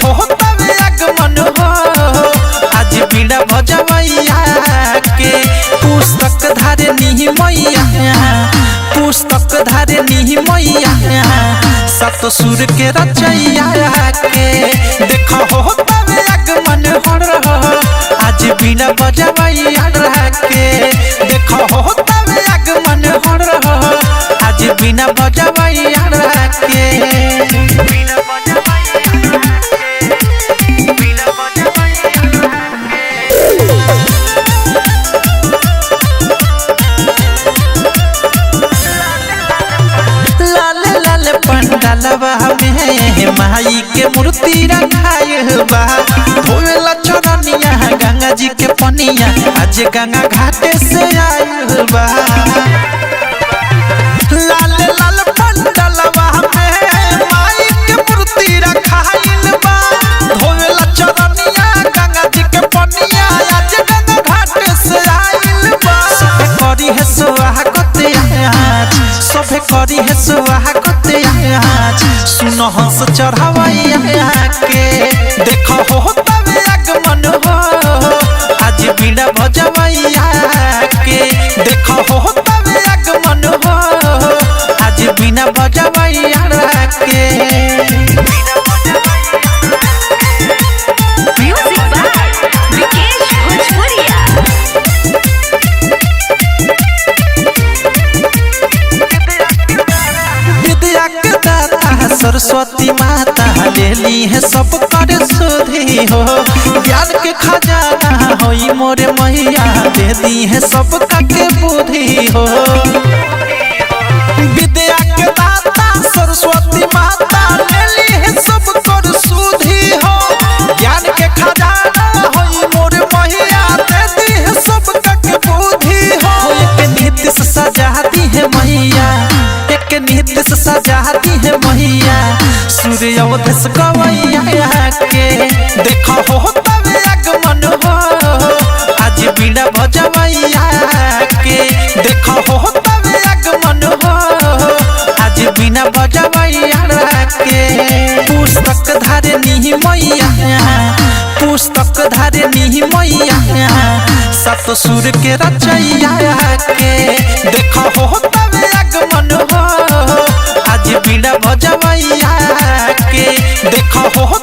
हो तबे आगमन हो, आज बीड़ा बजवैया के। पुस्तक धारिणी मैया, पुस्तक धारिणी मैया, सत सुर के रचैया के। देखो हो तबे आगमन हो, आज बीड़ा बजवैया के। देखो हो तबे आगमन हो, आज बीड़ा बजवैया के। लाल लाल पंडालवा में माई के मूर्ति रखाइल बा, धोवेला चरनिया गंगा जी के पनिया, आज गंगा घाट से आइल बा। लाल लाल पंडालवा में माई के मूर्ति रखाइल बा, धोवेला चरनिया गंगा जी के पनिया, आज गंगा घाट से आइल बा। सभे करी है सुहागत आज, सभे करी है सुहागत आज, सुन हंस चढ़ावैया के। देखो हो तबे आगमन हो, आज बीड़ा बजवैया के। देखो हो तबे आगमन हो, आज बीड़ा बजवैया के। Music by Vikesh Bhojpuria. विद्या के दाता सरस्वती माता, लेली है सब कर सुधी हो। ज्ञान के खजाना होई मोरे मैया, दे दी है सब का के बुद्धि हो। विद्या के दाता सरस्वती माता, लेली है सब कर सुधी हो। ज्ञान के खजाना होई मोरे मैया, दे दी है सब का के बुद्धि हो। एक नित्य से सजाती है मैया, एक नित्य से सजाती है मैया, सूर्य अवधेश गवैया के। देखो हो तबे आगमन हो, आज बीड़ा बजवैया के। देखो हो तबे आगमन हो, आज बीड़ा बजवैया के। पुस्तक धारिणी मैया, पुस्तक धारिणी मैया, सत सुर के रचैया के। देखो हो तबे आगमन हो, आज बीड़ा बजवैया के। देखो हो